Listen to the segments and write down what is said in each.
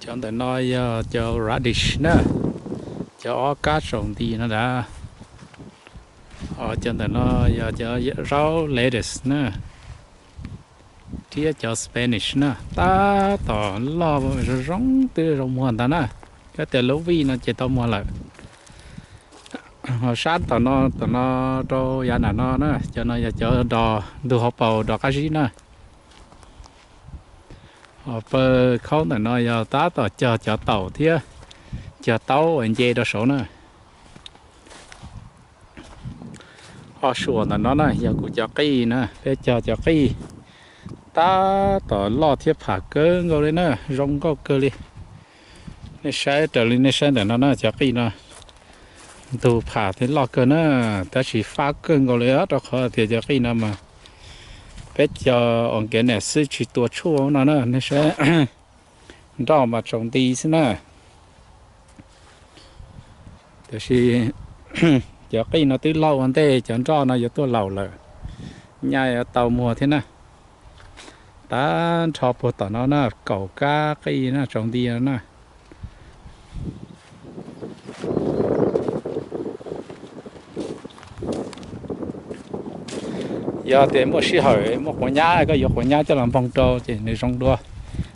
Cov ntawm no yog cov radish na, cov ob kab tsaus nti no na. Cov ntawm no yog cov zaub lettuce na, thiab cov Spanish na, tab tom loj zoo zoo twb zoo muag ntag na. Kab tias lub vij no ces tau muag lawm. Ho sab tom no, tom no rau yav nram no na, cov no yog cov dos ntug hauv paus dos qab zib na. Ho pawg khaub ntawm no yog tab tom cog cov taum thiab cog taub uas nce rau saud na. Ho suam ntawm no na yog kuv cov qij na, peb cog cov qij tab tom loj thiab pham kawg nkaus li na, zoo nkauj kawg li. Nej saib raws li nej saib ntawm no na, cov qij no ntug pham thiab loj kawg na, tab sis fab kawg nkaus li rau qhov tias cov qij no mas peb cog organic xwb tsis tua tshuaj no na, nej saib nroj mas tsaus nti xwb na. Tiam sis cov qij no twb laug ua ntej cov nroj no yuav tuaj laus lawm, nyaj yuav tau muag thiab na. Tag nrho puag tom no na, kaum kab qij na, tsaus nti no na. Yog tias muaj sij hawm muaj quav nyab, koj yuav quav nyab coj los npoog rau ces nws zoo dua.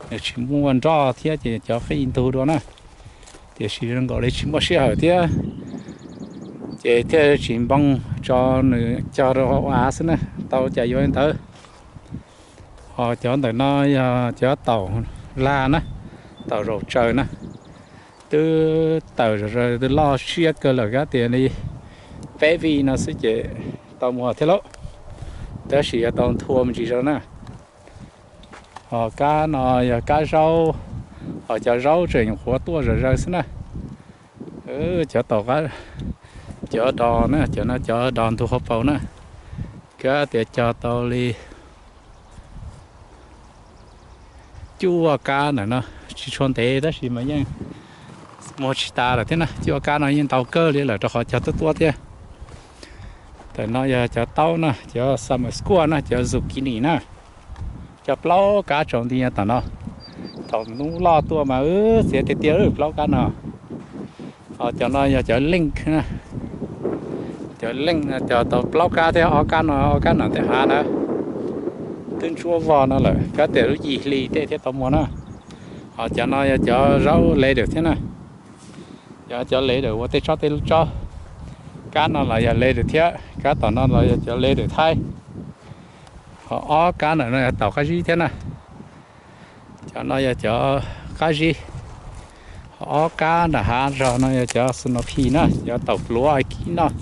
Nws tsis muaj nroj thiab ces cov qij ntug dua na. Tiam sis zoo nkaus li tsis muaj sij hawm thiab, ces thiaj tsis npoog, tso nws cog rau hauv av xwb na, tau cas yuav li ntawd. Ho cov ntawm no yog cov taum lag na, taum zaum tsaws na, twb tawm zom zaws, twb loj siab kawg lawm, kab tias li peb vij no xwb ces tau muag thiab lauj, tab sis yuav tau nthua me ntsis zog na. Ho kab no yog kab zaub, ho cov zaub tseem nyuam qhuav tuaj zom zaws xwb na. Cov taum, cov dos na, cov no cov dos ntug hauv paus na, kab tias cog tau li cuaj kab ntawm no, tsis tshua ntev tab sis mas yeej muag tsis tas lawm thiab na. Cuaj kab no yeej ntau kawg li lawm rau qhov cog tuab tuab thiab. Tam no yog cov taub na, cov summer squash na, cov zucchini na, cog plaub kab tsaus nti tom no. Thaum hnub loj tuaj mas wb txiav tiag tiag plaub kab no. Ho cov no yog cov link na, cov link no cog tau plaub kab thiab ob kab no, ob kab no ntawm hav na, twb ntsuab vog no lawm, kab tias lub yim hli tej thiaj tau muag na. Ho cov no yog cov zaub lettuce thiab na, yog cov lettuce ua tej tsob tej lub tsob. Kab no los yog lettuce thiab, kab tom no los yog cov lettuce Thaib. Ho ob kab ntawm no yog taum qab zib thiab na. Cov no yog cov qab zib. Ho ob kab nram hav zog no yog cov snow pea na, cov taum pluav kib noj,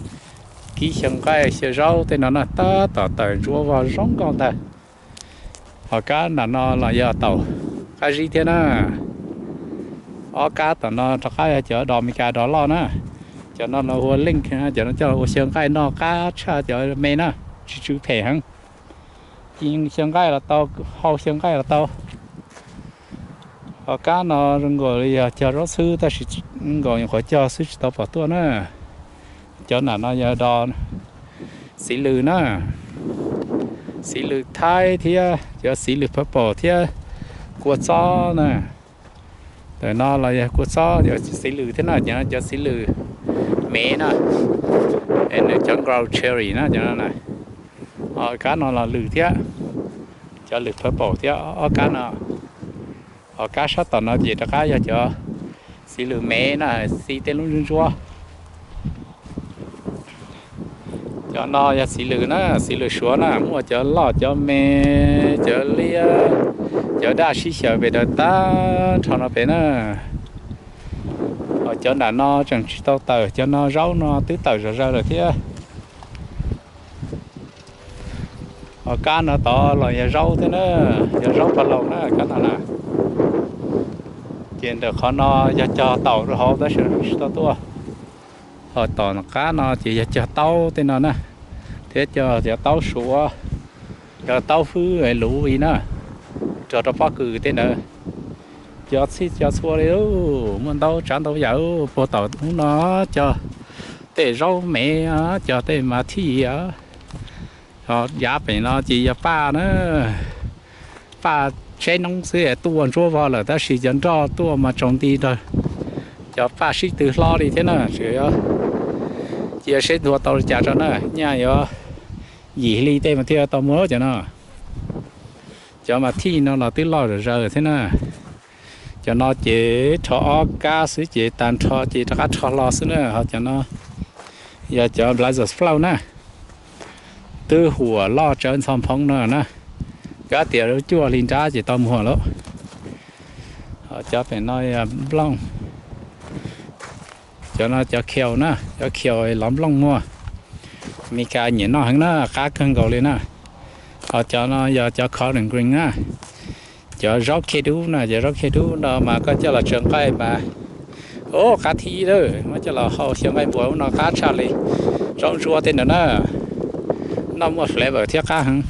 kib xyaw nqaij xyaw zaub tej no na, tab tom tawm ntsuab vog zoo nkauj ntag. Ho kab nram no los yog taum qab zib thiab na. Ob kab tom no rov qab yog cov dos Meskas dos loj na. Cov no los hu ua link, cov no coj los ua xyaw nqaij noj qab tshaj cov me na, tsis tsw phem heev. Ci xyaw nqaij los tau, hau xyaw nqaij los tau. Ho kab no zoo nkaus li yog cog zaub xwb tab sis zoo nkaus nyuam qhuav cog xwb tsis tau pom tuaj na. Cov nram no yog dos xi lws na, xi lws Thaib thiab cov xi lws purple thiab kua txob na. Ntawm no los yog kua txob, cov xi lws thiab na, cov xi lws mev na, nws cov ground cherry na, cov no na. Ho kab no los lws thiab, cov lws purple thiab ob kab no. Ho kab sab tom no ces rov qab yog cov xi lws mev na, xi tej lub ntsuab ntsuab. Cov no yog xi lws na, xi lws Suav na, muaj cov loj cov me, cov liab, cov daj sib xyaw pem daws tag nrho no pem na. Ho cov nram no tseem tsis tau tawm, cov no zaub no twb tawm zom zaws lawm thiab. Ho kab no tod los yog zaub thiab na, yog zaub pha laus na kab no na. Ces ntawm qhov no yog cog taum rau hauv tab sis tsis tau tuaj. Ho tom qab no ces yog cog taub tej no na, thiab cog cov taub suav, cov taub hwb luv li na, rau rau pob kws tej ntawd. Cov txhij cov txhua li, muaj ntau tsav ntau yam. Puag tom hnub no cog tej zaub mev, cog tej mas thij. Ho yav pem no ces yog paj na, paj Tsheb noob xwb tuaj ntsuab vog lawm, tab sis cov nroj tuaj mas tsaus nti rau. Cov paj sib tw hlob li thiab na, tseem cia seb ntuag tau li cas rau na, nyaj yuav yim hli tej mas thiaj tau muag cov no. Cov mas thij no los twb loj zom zaws thiab na. Cov no ces rho ob kab xwb ces tag nrho ces rov qab rho hlo xwb na. Ho cov no yog cov Brussels sprout na, twb huam loj tsawv ntxhov phoov no na, kab tias lub cuaj hli nrab ces tau muag lawm. Ho cov pem no yog nplooj, cov no cov kale na, cov kale los nplooj muag. Meskas nyiam noj heev na, qab kawg nkaus li na. Ho cov no yog cov collard green na, cov zaub khej dub na, cov zaub khej dub no mas koj coj los tsaws nqaij mas, o, qab thib ib lawm, muab coj los hau xyaw nqaij npuas ub no qab tshaj li zaub ntsuab tej ntawd na. Noj muaj flavor thiab qab heev.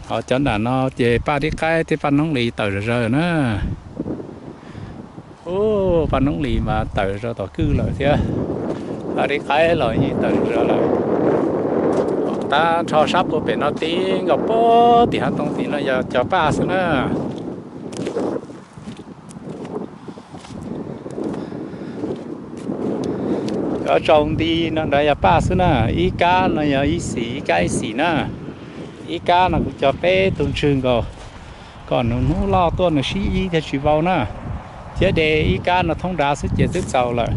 Ho cov nram no ces paj dib qaib thiab paj noob lis tawm zom zaws na. Ub, paj noob lis mas tawm zom zaws tom kwj lawm thiab, paj dib qaib los yeej tawm zom zaws lawm. Tag nrho sab puag pem no tib nkaus puag tim hav ntoo tim no yog cov paj xwb na. Cov tsaus nti no ntawd yog paj xwb na, ib kab no yog ib xim, ib kab ib xim na. Ib kab no kuv cog peb tug ntswg nkaus, kom nws hnub loj tuaj nws sib ib thiaj tsis vau na. Thiab de ib kab no thoob nrad xwb ces twb txaus lawm.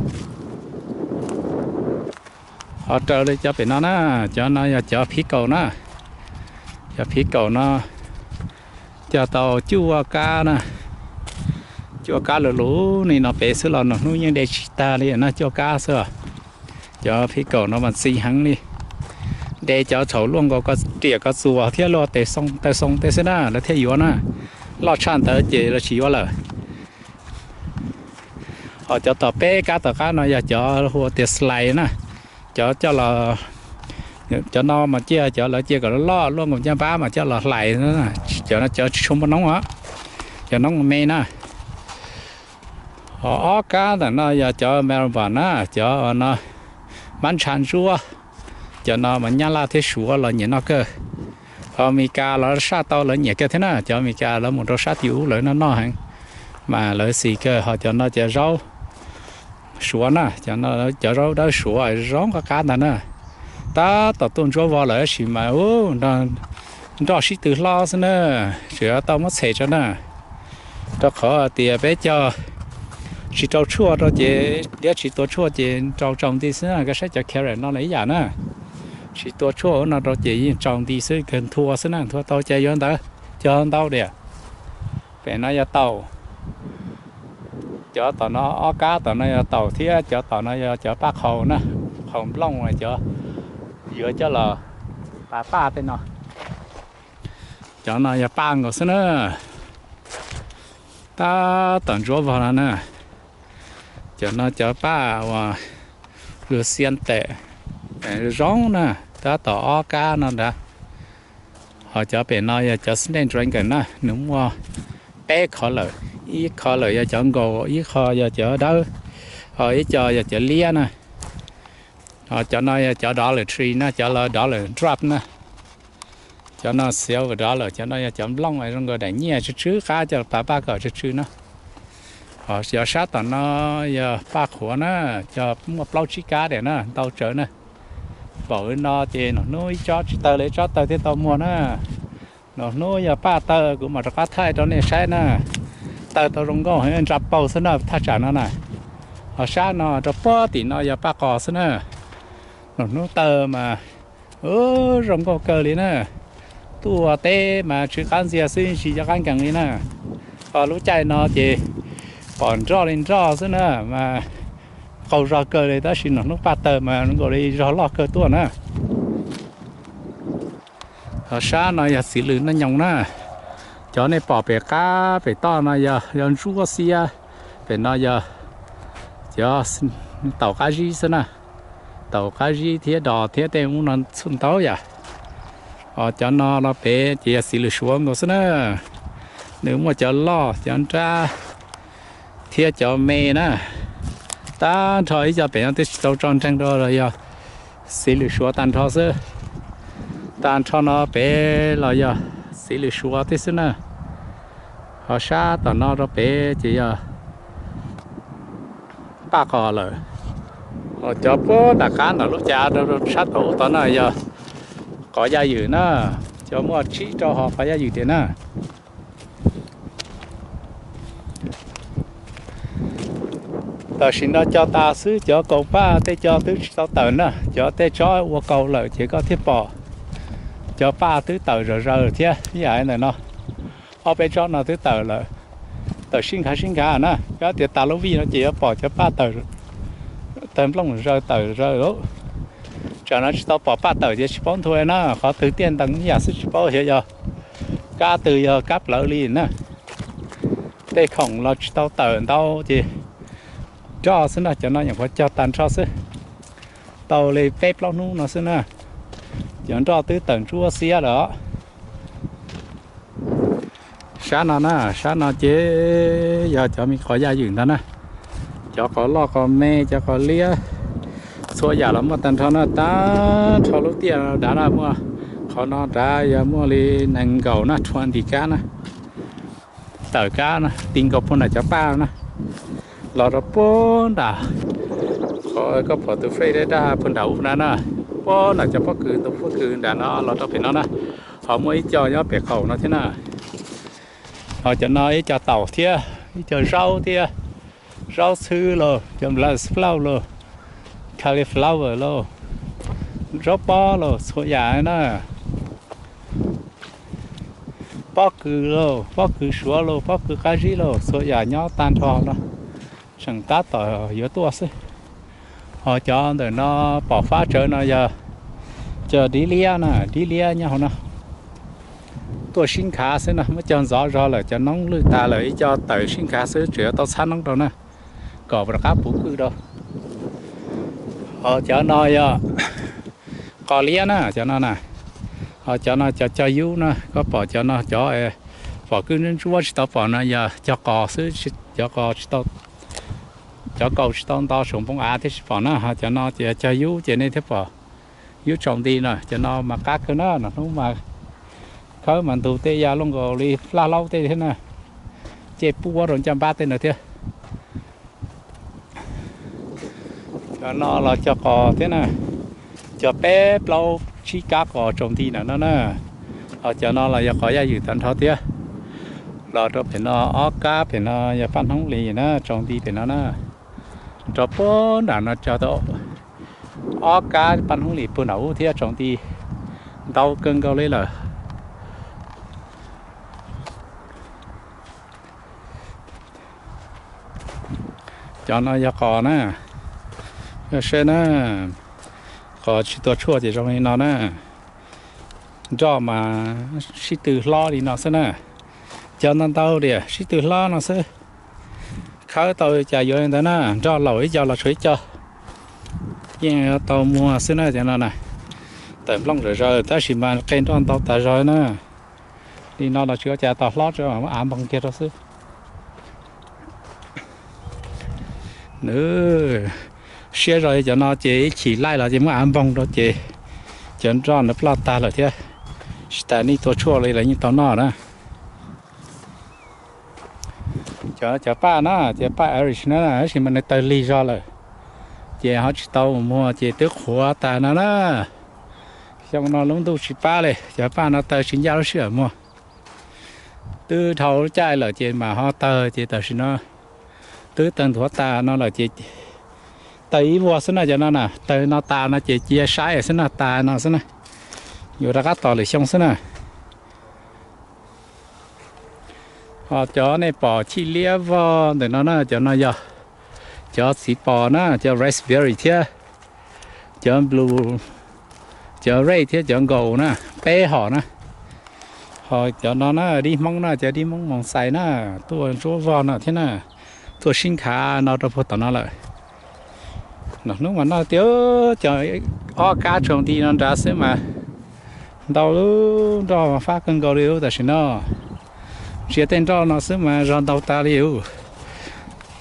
Ho raws li cov pem no na, cov no yog cov pickle na. Cov pickle no cog tau cuaj kab na, cuaj kab lus lus ni no pem xwb los nws hnub yeej de tsis tag li na, cuaj kab xwb. Cov pickle no mas ntxim heev li, de cov thaum luaj nkaus koj riam koj txuas thiab luaj tes xoo taw xoo tej xwb na lawv thiaj yuav na, loj tshaj ntawd ces lawv tsis yuav lawm. Ho cov tom peb kab tom qab no yog cov hu ua tias slice na, cov coj los, cov no mas cia cov lawv cia kom loj loj luaj nkaus ncaj npab mas coj los hlais, cov no cov tsis tshua muaj noob os, cov noob me na. Ho ob kab ntawm no yog cov melon na, cov no mab ntsha ntsuab, cov no mas Nyab Laj thiab Suav los nyiam noj kawg. Ho Meskas los saj tau lawv nyiam kawg thiab na, cov Meskas lawv mus rau sab tim ub lawv noj noj heev, mas lawv xis kawg. Ho cov no cov zaub Suav na, cov zaub dawb Suav zoo qab qab ntag na. Tab tom tuaj ntsuab vog lawm tab sis mas nroj sib tw hlob xwb na, tseem tau muab txhem tso na. Rau qhov tias peb cog tsis rau tshuaj rau ces, thiab tsis tua tshuaj ces rau tsaus nti xwb na. Koj saib cov carrot no los ib yam na, tsis tua tshuaj ua no rau ces yeej tsaus nti xwb, kawg nthua xwb na, nthua tau ces yuav ntawd, cog ntau diam. Pem no yog taum, cov tom no ob kab tom no yog taum thiab cov tom no yog cov paj qhaus na, qhaus nplooj, cov yuav coj los paj paj tej no. Cov no yog paj nkaus xwb na, tab tom ntsuab vog no na. Cov no cov paj uas luag xiab tes zoo na, tab tom ob kab no ntag. Ho cov pem no yog cov snake dragon na, nws muaj peb qho lawm, ib qho lawm yog cov nkaus, ib qho yog cov dawb, ho ib co yog cov liab na. Ho cov no yog cov dollar tree na, cov dollar drop na. Cov no silver dollar, cov no yog cov nplooj zoo nkaus daim nyiaj, tsw tsw qab coj paj paj kom tsw tsw na. Ho cov sab tom no yog paj qhuav na, cov muaj plaub tsib kab diam na, ntau tsawv na. Npaum li no ces nov hnub ib tsob tsis tawg li ib tsob tawg thiaj tau muag na. Nov hnub yog paj tawg kuv mam rov qab thaij rau nej saib na. Tawg tau zoo nkauj heev, nra paug xwb na thaj tsam no na. Ho sab no rau puag tim no yog paj qos xwb na. Nov hnub tawg mas zoo nkauj kawg li na. Tuaj teb mas tsw qab ntxiag xwb tsis nco qab nkees li na. Ho lub caij no ces pom nroj li nroj xwb na, mas qaug zog kawg li, tab sis nov hnub paj tawg mas zoo nkaus li zog loj kawg tuaj na. Ho sab no yog txiv lws noj nyoos na. Cov nej pom pem qab pem toj no yog ntsuab xiab, pem no yog cov taum qab zib xwb na. Taum qab zib thiab dos thiab tej ub no txhua ntau yam. Ho cov no los pem ces yog txiv lws suav nkaus xwb na. Nws muaj cov loj cov nrab thiab cov me na. Tag nrho ib co pem no twb tsis tau tso nreeg rau los yog txiv lws suav tag nrho xwb. Tag nrho no pem los yog txiv lws suav tib xwb na. Ho sab tom no rau pem ces yog paj qos lawm. Ho cov puag nram qab nram lub cav rau sab tom ub tod na yog qos yaj ywm na, cov muaj tsib rau hov qos yaj ywm tiag na. Tam sim no co tas xwb, cov kaus paj tej co twb tsis tau tawm na, cov tej tsob ua kaus lawm ces koj thiaj pom. Cov paj twb tawm zom zaws thiab ib yam ntawm no, ob peb tsob no twb tawm lawm, tawm sib nkhav sib nkhav na. Yog tias tas lub vij no ces yuav pom cov paj tawm, tawg nplooj zaws tawm zaws lawm. Tsam no tsis tau pom paj tawm ces tsis paub nthua na, qhov twg tiaj ntees ib yam xwb tsis paub xyov yog kab twg yog kab plawv li na. Tej khoom los tsis tau tawm ntau ces nroj xwb na, cov no nyuam qhuav cog tag nrho xwb, tau li peb plaub hnub no xwb na, cov nroj twb tawm ntsuab xiab lawm os. Sab no na, sab no ces yog cov me qos yaj ywm ntag na, cov qos loj qos me cov qos liab, txhua yam los muaj tag nrho na, tag nrho lub tiaj nrad na muaj, qhov no nrad yog muaj li nees nkaum na, twenty kab na, tawm kab na, ti nkaus puag nram cov paj na, los rau puag nram, qhov koj pom tus fej daj daj puag nram ub na na, puag nram cov pob kws, tus pob kws nram no los rau pem no na, ho muaj ib co nyob pem qaum no thiab na. Ho cov no ib co taum thiab, ib co zaub thiab, zaub txhwb los, cov blood flower los, cauliflower los, zaub pob los, txhua yam na. Pob kws los, pob kws suav los, pob kws qab zib los, txhua yam nyob tag nrho no, tseem tab tom yuav tuaj xwb. Ho cov ntawm no pom fab tsawv no yog cov dib liab na, dib liab nyob hauv no. Tuaj sib nkhav xwb no, muab cog ntxov zog lawm, cov noob lwj tas lawm, ib co tawm sib nkhav xwb, tseem yuav tau txhab noob rau na, kom rov qab puv kwj rau. Ho cov no yog qos liab na, cov no na. Ho cov no cov cog yub na, koj pom cov no cov pom kwj ntsuab ntsuab tsis tau pom no yog cog qos xwb, cov qos, cov kaus tsis tau nto saum npoo av thiaj tsis pom na. Ho cov no ces cog yub ces nej thiaj pom. Yub tsaus nti no, cov no mas qab kawg na, no hnub mas khawb mas ntug tej ya luaj nkaus li plaj hlaub tej thiab na, ces puab rau ncaj npab tej ntawd thiab. Cov no los cog qos thiab na, cog peb plaub tsib kab qos tsaus nti ntawm no na. Ho cov no los yog qos yaj ywm tag nrho thiab. Los rau pem no ob kab, pem no yog paj hnoob li na, tsaus nti pem no na. Rau puag nram no cog tau ob kab paj hnoob li puag nram ub thiab, tsaus nti ntau kawg nkaus li lawm. Cov no yog qos na, yog seb na, qos tsis tua tshuaj ces zoo li no na. Nroj mas sib tw hlob li no xwb na. Cov ntau ntau tias sib tw hlob no xwb. Khawb tau cas yuav li ntawd na, nroj laus ib co los tshuav ib co. Yeej tau muag xwb na cov no na. Tawm nplooj zom zaws tab sis mas qe nroj ntau tas zog na. Li no los tsis ua cas, tau hlob tso muab av npoog kiag rau xwb. Nws siab zog li cov no ces ib chim laij los ces muab av npoog rau ces cov nroj ntawd ploj tag lawm thiab. Tsis tas nej tua tshuaj li los yeej tau noj na. Cov, cov paj na, cov paj Irish na, tab sis mas nws tawg lig zog lawm, ces ho tsis tau muag ces twb qhuav tag no na. Xyoo no lub ntuj tsis pab li, cov paj no tawg tsis ncaj lub sij hawm muag. Twb dhau lub caij lawm ces mam ho tawg ces tam sim no twb tawg nthuav tas no lawm ces tawg ib vuag xwb na cov no na, tawg no tas no ces cia saib xwb na, tas no xwb na. Yuav rov qab tos lwm xyoo xwb na. Ho cov nej pom chij liab vog ntawm no na, cov no yog cov txiv pos na, cov raspberry thiab cov blue, cov red thiab cov gold na, peb hom na. Ho cov no na dib Hmoob na, cov dib Hmoob Moos Xais na, tuaj ntsuab vog no thiab na, tuaj sib nkhav no rau puag tom no lawm. Hnub mas noj tiag, cov ob kab tsaus nti no nrad xwb mas ntau lub nroj mas fab kawg nkaus li lub tam sim no. Ntsia tej nroj no xwb mas zog ntau tas li lub.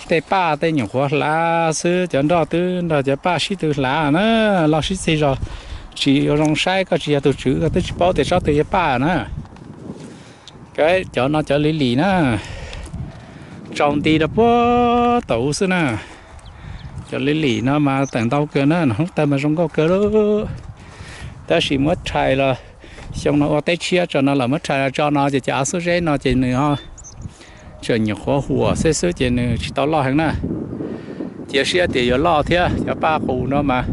Tej paj tej nyuam qhuav hlav xwb, cov nroj twb nrog cov paj sib tw hlav na, los sib txig zog. Tsis ua zoo saib, koj tsis yog tus tswv koj twb tsis paub tias tsob twg yog paj na. Cov no cov lily na, tsaus nti rau puag tom ub xwb na. Cov lily no mas teem ntau kawg na, hnub tawg mas zoo nkauj kawg lawm. Tab sis muab rhais los xyoo no ua teb tshiab tso no lawm, muab rhais los tso no ces cov av xub zeb no ces nws ho tseem nyuam qhuav huam xwb xwb ces nws tsis tau loj heev na. Cia siab tias yuav loj thiab, cov paj qus no mas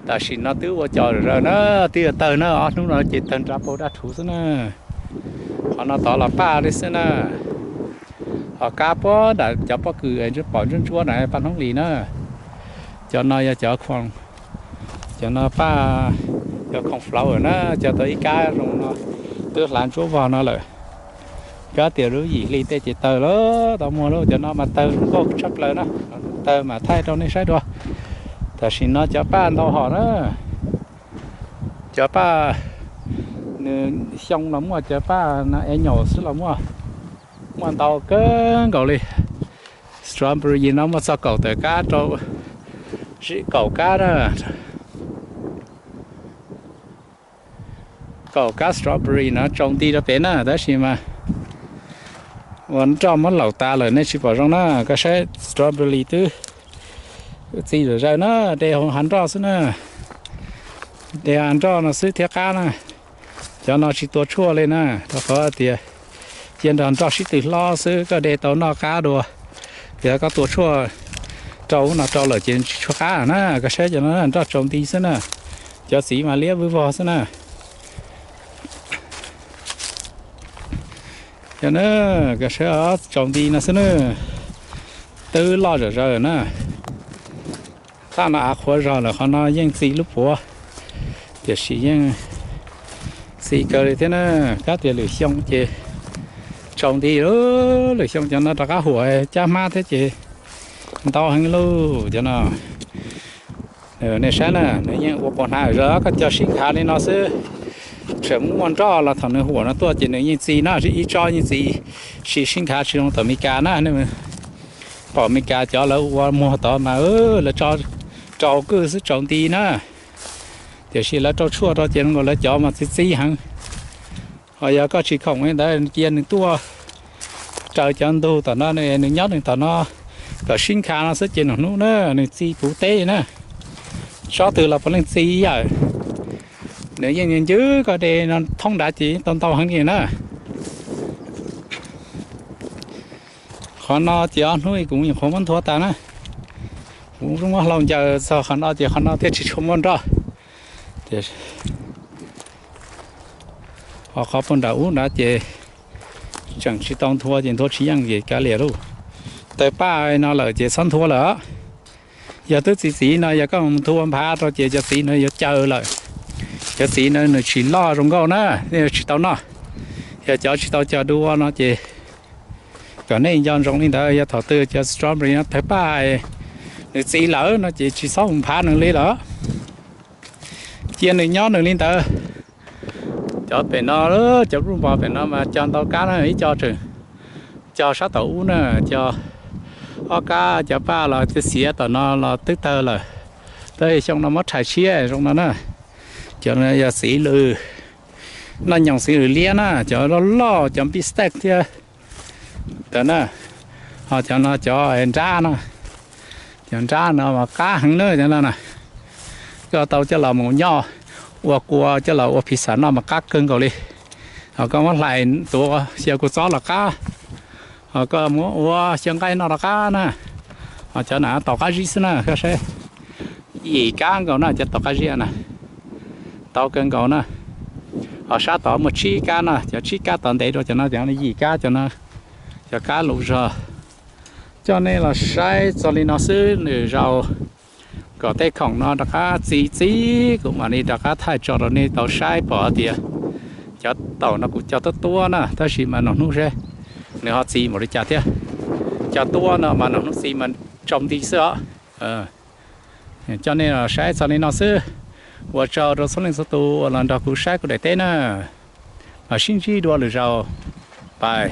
tam sim no twb ua cos zom zaws na, twb yuav tawg na, ob hnub no ces tawg nra paug daj rhuv xwb na. Qhov no tod los paj li xwb na. Ho kab puag nram cov pob kws pom ntsuab ntsuab na, paj hnoob lis na. Cov no yog cov, cov no paj, cov cornflower na, cog tau ib kab zoo no twb hlav ntsuab vog no lawm. Kab tias lub yim hli tej ces tawg lawm, tau muag lawm. Cov no mas tawg zoo nkauj tshaj plaws na, tawg mas thaij rau nej saib dua. Tam sim no cov paj ntau hom na. Cov paj, nws xyoo los muaj, cov paj no es nyaum xwb los muaj, muaj ntau kawg nkaus li. Strawberry no muaj txog kaum tawm kab rau, kaum kab na. Kaum kab strawberry no tsaus nti rau pem na, tab sis mas ua nroj muab laum tas lawm nej tsis pom zoo na. Koj saib strawberry twb txi zom zaws na, de hav nroj xwb na. De hav nroj no xwb thiab qab na. Cov no tsis tua tshuaj li na, rau qhov tias cia nrog nroj sib tw hlob xwb, koj de tau noj qab dua. Yog koj tua tshuaj rau ub no rau lawm ces tsis tshuaj qab na. Koj saib cov no nroj tsaus nti xwb na, cov txiv mas liab vwj vog xwb na. Cov na, koj saib tsaus nti no xwb na, twb loj zom zaws na. Tab no av qhuav zog lawm, qhov no yeej txi lub puav, tiam sis yeej txi kawg li thiab na. Kab tias lwm xyoo ces tsaus nti, lwm xyoo cov no rov qab huam cab hmab thiab ces ntau heev lauj cov no. Nej saib na, nws yeej ua puas hnav zog, koj cog sib nkhav li no xwb. Tseem muaj nroj los thaum nws huam no tuaj ces nws yeej txi na, ib tsob yeej txi. Sis sib nkhav tsis zoo tom Meskas na. Pom Meskas cov lawv ua muag tod mas lawv rau kwj xwb tsaus nti na. Tiam sis lawv rau tshuaj rau ces lawv cov mas txi txi heev. Ho yog koj tsis khoom li ntawd cia nws tuaj raws cov ntug tom no, nws nyob nws tom no kom sib nkhav no xwb ces nws hnub na nws txi puv teb na. Tsob twg los puav leej txi ib yam. Nws yeej ncw koj de no thoob nrad ces yeej tau ntau heev li na. Qhov no ces ob hnub kuv nyuam qhuav muab nthuav tas na. Kuv muab hlau ncaws txog qhov no ces qhov no thiaj tsis tshua muaj nroj. Ho qhov puag nram ub nrad ces tseem tsis tau nthuav ces nthuav tsis yeej ces kav liam lauj. Tawg paj no lawm ces txhob nthuav lawm. Yog twb txi txiv no yog koj mus nthuav nphav rau ces cov txiv no yuav caw lawm. Cov txiv no nws tsis loj zoo nkauj na, nej tsis tau noj. Yog cov tsis tau cog dua no ces kom nej nco ntsoov li ntawd, yog thaum twg cov strawberry no tawg paj, nws txi lawm no ces tsis txhob mus nphav nws li lawm. Cia nws nyob nws li ntawd. Cov pem no, cov root ball pem no mas cog ntau kab na, ib co tseem cog sab tom ub na, cog ob kab, cov paj los xiav tom no los twb tawg lawm. Tab xyoo no muab rhais tshiab zoo no na. Cov no yog txiv lws, noj nyoos txiv lws liab na, cov loj loj cov npij stek thiab. Ntawd na, ho cov no cov nrab no, cov nrab no mas qab heev na cov no na. Koj tau coj los mus nyob ua kua coj los ua pizza noj mas qab kawg nkaus li. Ho koj muab hlais tuav xyaw kua txob los qab. Ho koj muab ua xyaw nqaij noj los qab na. Ho cov na tom qab zib xwb na, koj saib. Yim kab nkaus na cov tom qab zib na. Ntau kawg nkaus na. Ho sab tod muaj tsib kab na, cov tsib kab tod ntev dua cov no, cov yim kab cov no, cov kab luv zog. Coj nej los saib txog li no xwb, lwm zaus kom tej khoom no rov qab txi txiv kuv mam li rov qab thaij tso rau nej tau saib pom tias cov taum no kuv cog tuab tuab na, tab sis mas nws hnub seb nws ho txi npaum li cas thiab. Cog tuab no mas nws hnub txi mas tsaus nti xwb os. Coj nej los saib txog li no xwb. Ua tsaug rau txhua leej txhua tus uas los nrog kuv saib kuv daim teb na. Mam sib ntsib dua lwm zaus. Pais.